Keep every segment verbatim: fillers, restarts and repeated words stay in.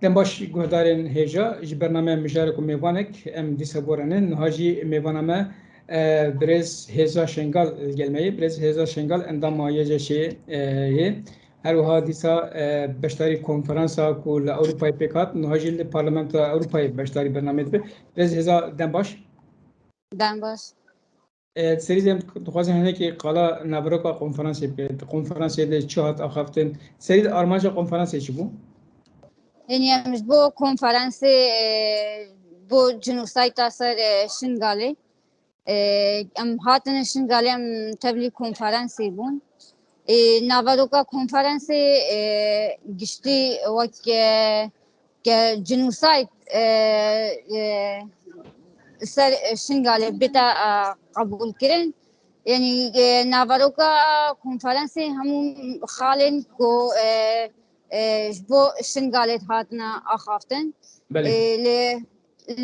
Dem baş guhdarên hêja, ji bername Mijarek û Mêvanek em dîsa borînin. Niha jî mêvana me, e, birêz Hêza Şengal li gel me ye. Birêz Hêza Şengal endama Y C Ş'ê, e, ye. Her wiha dîsa, e, beşdarî konferansa ku li Ewropayê pêk hat, niha jî li Parlamentoya Ewropayê beşdarî bernameyê dibe. Birêz Hêza, dem baş. Dem baş. E, serî de em dixwazin hinekî qala naveroka konferansê bike. Di konferansê de çi hat axaftin? Serî de armanca konferansê çi bû? Yanî em ji bo konferansê, e, bo cinosayda ser, e, Şingalê, e, em hatine Şingalê, em tevlî konferansê bûn. E, naveroka konferansê, e, giştî wek, e, ke genocide, e, e, ser, e, Şingalê bête, e, qebûlkirin. Yanî, e, naveroka konferansê hemû xalên ku, e, e, ji bo Şingalê hatine axaftin. Belê. E, li,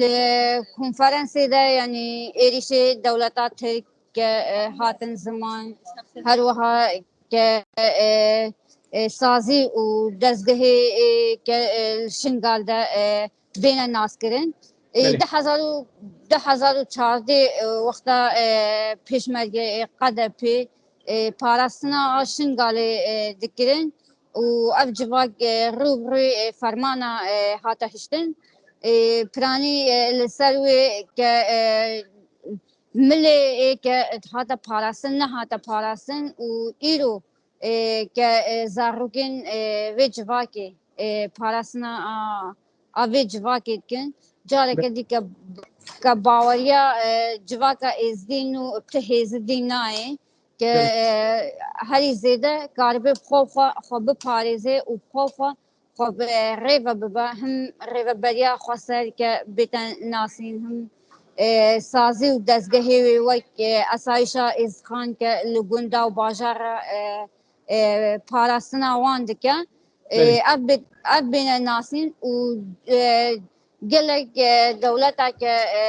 li konferansê de, yanî, êrîşê dewleta Tirk ke, e, hatin ziman, her wiha ke, e, e, sazî û dezgehê, e, ke, e, li Şingal de, e, bêne naskirin. E, Belê. du hezar û, du hezar û çardeh, e, wexta, e, pêşmerge, e, K D P, e, parastina a Şingalê, e, dikirin û ev civak, e, rû bi rû, e, fermana, e, hate hiştin. E, piranî, e, li ser wê ke, e, milê ê ke hate parastin, nehate parastin û îro, e, ke, e, zarokên, e, vê civakê, e, parastina a, a vê civakê dikin. Careke dî ke, ke baweriya, e, civaka êzdî nû bi ti hêzî dî nayê, ke, Belê. e, herî zêde karibe bi xwe, xwe, xwe biparêze û bi xwe, xwe xwe bi rê ve bibe, him rêveberiya xweser ke bête nasîn, him, e, sazî û dezgehê wê wek, e, Asayîşa Êzixan ke li gunda û bajara, e, e, parastina wan dike. E, Belê. ev bê-, ev bêne nasîn û, e, gelek, e, dewleta ke, e,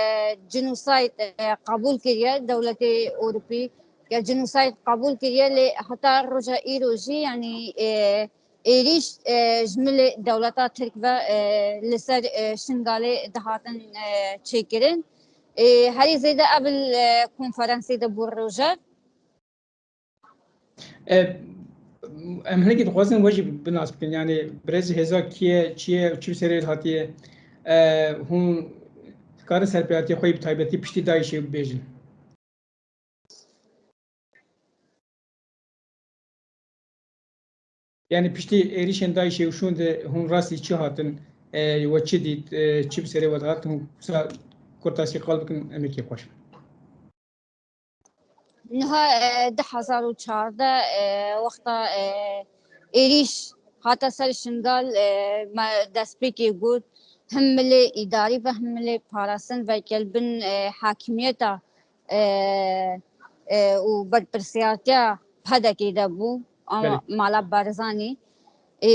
genocide, e, qebûl kiriye, dewletê Ewropî ke genocide qebûl kiriye, lê heta roja îro jî, yanî, e, êrîş, e, ji milê dewleta Tirk ve, e, li ser, e, Şingalê dihatin, e, çêkirin. E, herî zêde ev li, e, konferansê de bû roje. E, em hinekî dixwazin we jî bi-, binas bikin. Yanî birêz Hêza kî ye, çi ye û çi bi serê hatiye? E, hûn dikarin serpêhatiyê xwe yî bi taybetî piştî DAIŞ'ê bibêjin? Yanî piştî êrîşên DAIŞ'ê û şûn de hûn rastî çi hatin, e, we çi dît, e, çi bi serê we dihat, hûn wisa kurtasî qal bikin, em ê kêfxweş bin. Niha, e, du hezar û çardeh, e, wexta, e, êrîş hate ser Şingal, e, me destpêkê got, him milê îdarî ve him milê parastin ve ke li bin, e, hakimiyeta, e, e, û berpirsiyartiya P D K'ê de bû, ama Belê. Mala Barzanî. E,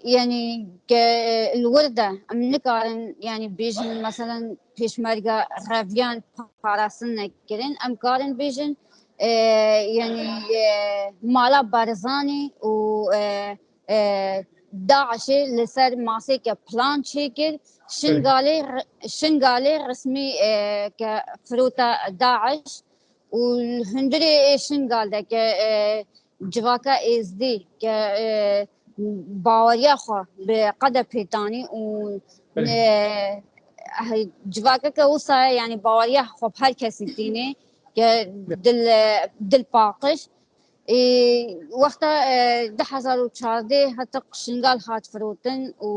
yanî ke, e, li wir de em nikarin, yanî bêjin, meselen, pêşmerge reviyan parastin nekirin. Em karin bêjin, e, yanî, e, Mala Barzanî û, e, e, DAIŞ'ê li ser masê ke plan çêkir, Şingalê re-, Şingalê resmî, e, ke firota DAIŞ û li hundirê ê Şingal de ke, e, civaka êzdî ke, e, baweriya xwe bi K D P tanî û, Belê. e, civaka ke wisa ye, yanî baweriya xwe bi her kesî tînê ke dil, dil paqij. Ê, wexta, e, du hezar û çardeh heta Şingal hat firotin û,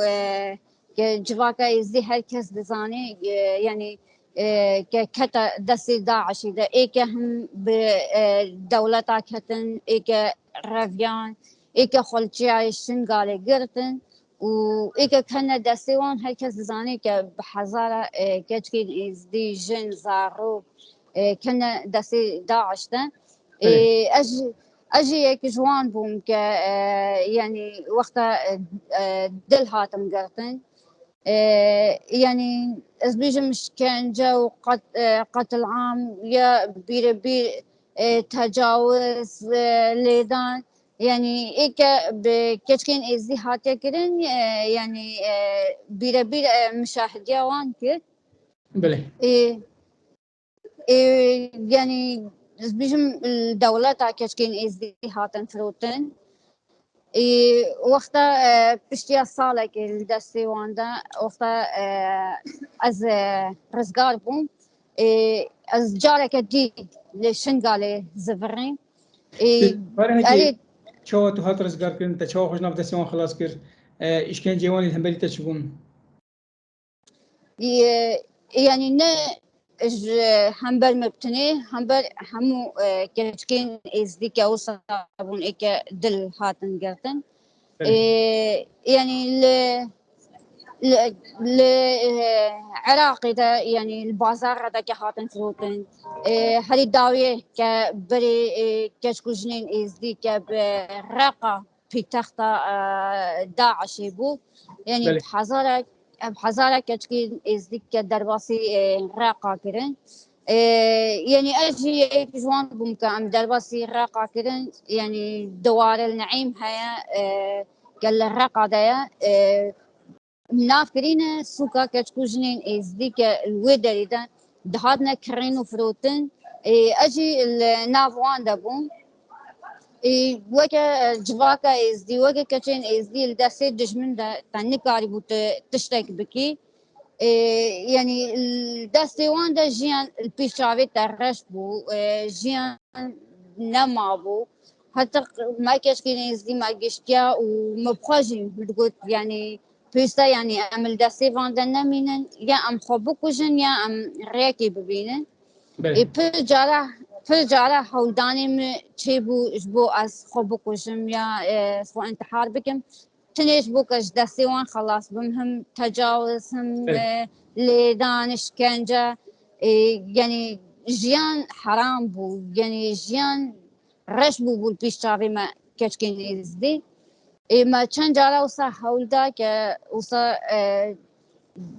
e, ke civaka êzdî her kes dizanê, e, yanî, e, ke kete destê DAIŞ'ê de, ê ke him bi, e, dewleta ketin, ê ke reviyan, ê ke xwe li çiyayê Şingalê girtin û ê ke kene destê wan, her kes dizanê ke bi hezara, e, keçikên êzdî, jin, zarok, e, kene destê DAIŞ de. Belê. E, ez jî, ez jî yek ji wan bûm ke, e, yanî wexta, e, e, dil hatim girtin. E, yanî ez bêjim, şikence û qet-, e, qetilam ya bîrebîr, e, tecawiz, e, lêdan, Yanî ê ke bi keçikên êzdî hatiye kirin, e, yanî, e, bîrebîr, e, mişahidiya wan kir. Belê. Ê, ê, yanî ez bêjim, li dewleta keçikên êzdî hatin firotin. Ê, wexta, e, piştiya salekê li destê wan de, wexta, e, ez, e, rizgar bûm. Ê, ez careke dî li Şingalê zivirîm. Ê, Baranekî, erê çawa tu hat rizgar kirin, te çawa xwe ji nav destê wan xilas kir? E, îşkenceyê wan li hemberî te çi bûn? Ye-, yanî ne ji hember me bi tenê, hember hemû, e, keçikên êzdî ke wisa bûn ê ke dil hatin girtin. Belê. E, yanî li, li, li, e, Iraqê de, yanî li bazara de ke hatin firotin. E, herî dawiyê ke berê, e, keçik û jinên êzdî ke bi Reqa pîtexta, e, DAIŞê bû. Yanî Belê. bi hezara, bi hezara keçikên êzdî ke derbasî, e, Reqa kirin. E, yanî ez jî yek ji wan bûm ke em derbasî Reqa kirin. Yanî di Waril Neîm heye, e, ke li Reqa de ye. E, Nav kirîne sûka keçik û jinên êzdî ke li wê derê de dihatine kirîn û firotin. Ê, ez jî li nav wan de bûm. Ê, weke, e, civaka êzdî, weke keçên êzdî li destê dijmin de te nikarîbû tu tiştek bikî. Ê, yanî li destê wan de jiyan li pîş çavê te reş bû. Ê, jiyan nemabû. Heta me keçikên êzdî me giştiya û me bi xwe jî digot, yanî pêwîst e, yanî em li destê van de nemînin, ya em xwe bikujin ya em rêyekê bibînin. Ê, Belê. pir cara, pir cara hewldanê min çêbû ji bo ez xwe bikujim ya, e, xwe intihar bikim. Tenê ji bo ke ji destê wan xelas bim, him tecawiz, him, Belê. e, lêdan, îşkence, e, yanî jiyan heram bû, yanî jiyan reş bûbû li pîş çavê me keçikên êzdî. Ê, me çend cara wisa hewl da ke wisa, e,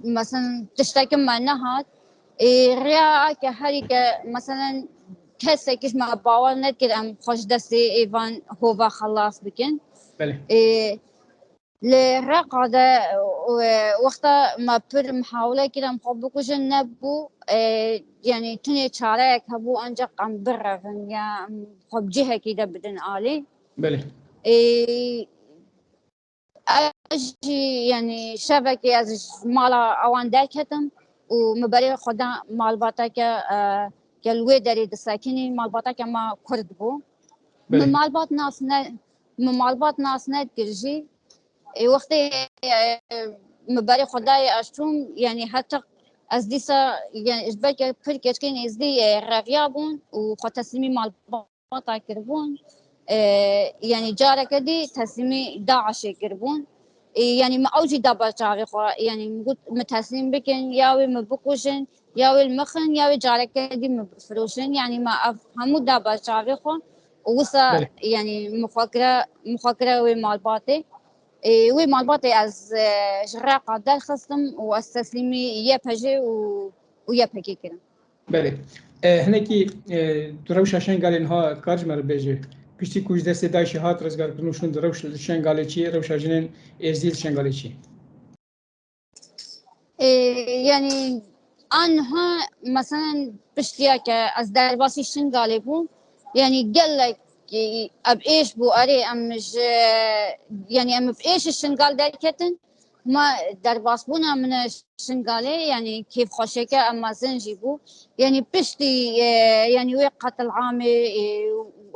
meselen tiştekin me nehat. Ê, rêya ke herî ke meselen kesekî ji me bawer nedikir em xwe ji destê ê van hova xelas bikin. Belê. Ê, li Reqa de, e, wexta me pir mihawile kir em xwe bikujin nebû, e, yanî tenê çareyek hebû ancaq em birevin ya em xwe bi cihekî de bidin alî. Belê. Ê, ez jî, yanî şevekê ez ji mala ewan derketim û min berê xwe da malbateke, e, ke li wê derê disekinî, malbateke me kurd bû. Min Belê. malbat nas ne, min malbat nas nedikir jî. Ê, wextê, e, min berê xwe dayê ez çûm, yanî heta ez dîsa, yanî ji ber ke pir keçikên êzdî, e, reviya bûn û xwe teslîmî malbat malbata kiribûn, e, yanî careke dî teslîmî DAIŞê kiribûn. E, yanî min ew jî da ber çavê xwe, yanî min got, min teslîm bikin, ya wê min bikujin, ya wê li min xin, ya wê careke dî min bifiroşin. Yanî me ev hemû da ber çavê xwe û wisa, Belê. Yanî min xwe kire, min xwe kire wê malbatê. E, wê malbatê ez, e, ji Reqa derxistim û ez teslîmî Y P J û, û Y P G kirim. Belê. E, hinekî, e, tu rewşa Şengalê niha kar ji me re bêje. Piştî ku ji destê DAIŞê hat rizgarkirin û şûn di rewş li Şengalê çi ye, rewşa jinên êzdî li Şengalê çi ye? E, yanî anha meselen piştiya ke ez derbasî Şingalê bûm, yanî gelek, e, ev êş bû, erê em ji, yanî em bi êş Şingal derketin, ma derbasbûna min e Şingalê, yanî kêfxweşeke em mezin jî bû. Yanî piştî, e, yanî wê qetilamê, e,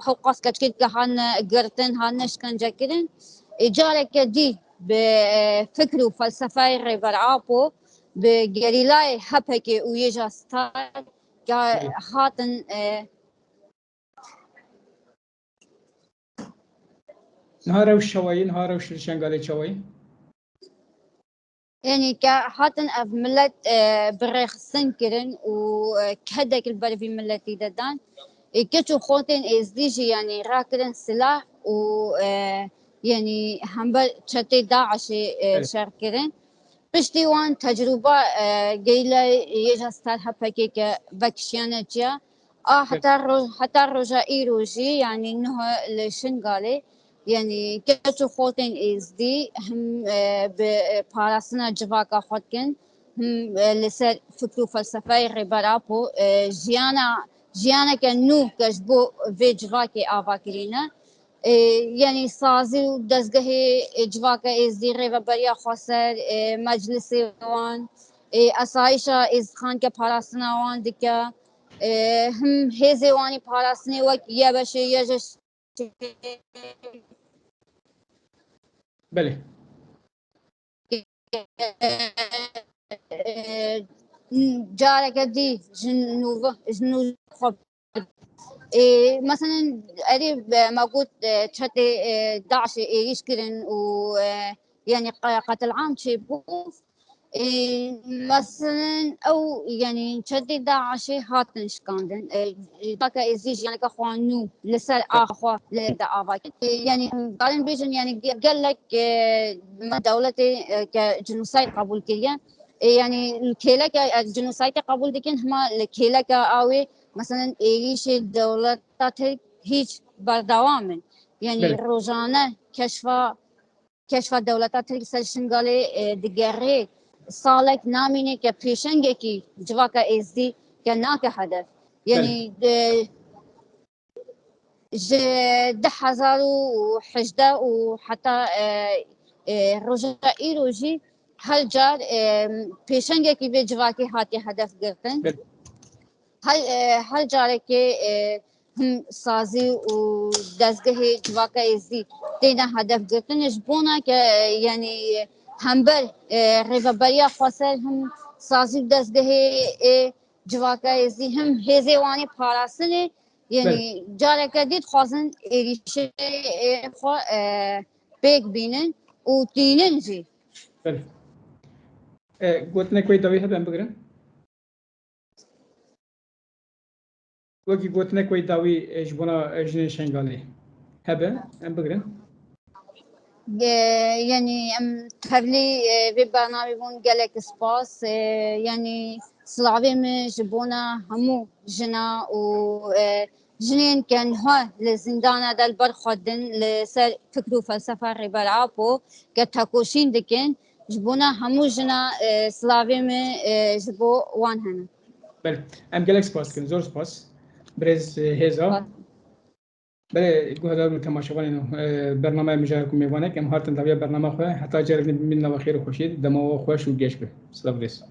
hewqas keçikê dihatine girtin, hatine şikence kirin. E, careke dî bi, e, fikr û felsefeyê Rêber Apo, bi gerîlayê H P K û Yêja Star ke hatin, e, Niha rewş çawa ye? Niha rewş li Şengalê çawa ye? Yanî ke hatin ev milet, e, bi rêxistin kirin û, e, kedek li ber vî miletî de dan. E, keç û xotên êzdî jî yanî rakirin silah û, e, yanî hember çetê DAIŞê, e, Evet. şer kirin. Piştî wan tecrûba, e, gerîlayê Yêja Star H P K ke vekişiyane çiya. A Evet. heta roj-, heta roja îro jî yanî niha li Şingalê Yanî keç û xortên êzdî him, e, bi, e, parastina civaka xwe dikin, him, e, li ser fikr û felsefeyê Rêber Apo, e, jiyana, jiyaneke nû ke ji bo vê civakê ava kirîne. E, yanî sazî û dezgehê, e, civaka êzdî, Rêveberiya Xweser, e, meclisê wan, e, esayîşa êzdixan ke parastina wan dike, e, him hêzê wanî parastinê wek YBŞ, YJŞ. Belê. Careke dî ji nû, ji nû xwe. Ê, meselen, erê, e, me got, e, çetê, e, DAIŞê êrîş kirin û, e, yanî qe-, qetil'am çêbû. Ê, meselen, ew, yanî çetê DAIŞê hatin şikandin. Ê, taka êzî jiyaneke xwe nû li ser axa xwe li de ava kir. Ê, yanî, karin bêjin, yanî ge-, gelek, e, me dewletê, e, ke cinosayd qebûl kiriye. Ê, yanî li kêleke, e, cinosaydê qebûl dikin, hema li kêleke awê, meselen, êrîşê dewleta Tirk hîç berdewam in. Yanî Belê. rojane keşfa, keşfa dewleta Tirk ser Şingalê, e, digerê. Salek namîne ke pêşengekî civaka êzdî ke nake hedef. Yanî, e, ji du hezar û hejdeh û heta, e, e, roja îro jî her car, e, pêşengekî vê civakê hatiye hedef girtin. Belê. Her, e, her carekê, e, him sazî û dezgehê civaka êzdî têne hedef girtin. Ji bona ke, e, yanî hember, e, Rêveberiya Xweser him sazî û dezgehê, e, civaka êzdî him hêzê wanê parastinê, yanî Belê. careke dî dixwazin êrîşê, e, xwe, e, pêk bînin û tînin jî. Belê. E, gotinek wê dawî hebe em bigirin. Wekî gotinek wê dawî, e, ji bona, e, jinên Şengalê hebe, em bigirin. E, yanî em tevlî, e, vê bernamê bûn, gelek spas. E, yanî silavê min ji bona hemû jina û, e, jinên ke niha li zîndana de li ber xwe din li ser fikr û felsefa Rêber Apo ke tekoşîn dikin, ji bona hemû jina, e, silavê min, e, ji bo wan hene. Belê. Em gelek spas dikin. Zor spas. Birêz, e, Hêza. Spas. Belê, guhedar û temaşevanên, e, bernameya Mijarek û Mêvanek, em hatin dawiya bernama xwe. Heta carek din bimînin nava xêr û xweşiyê. Dema we xweş û geş be. Silav rêz.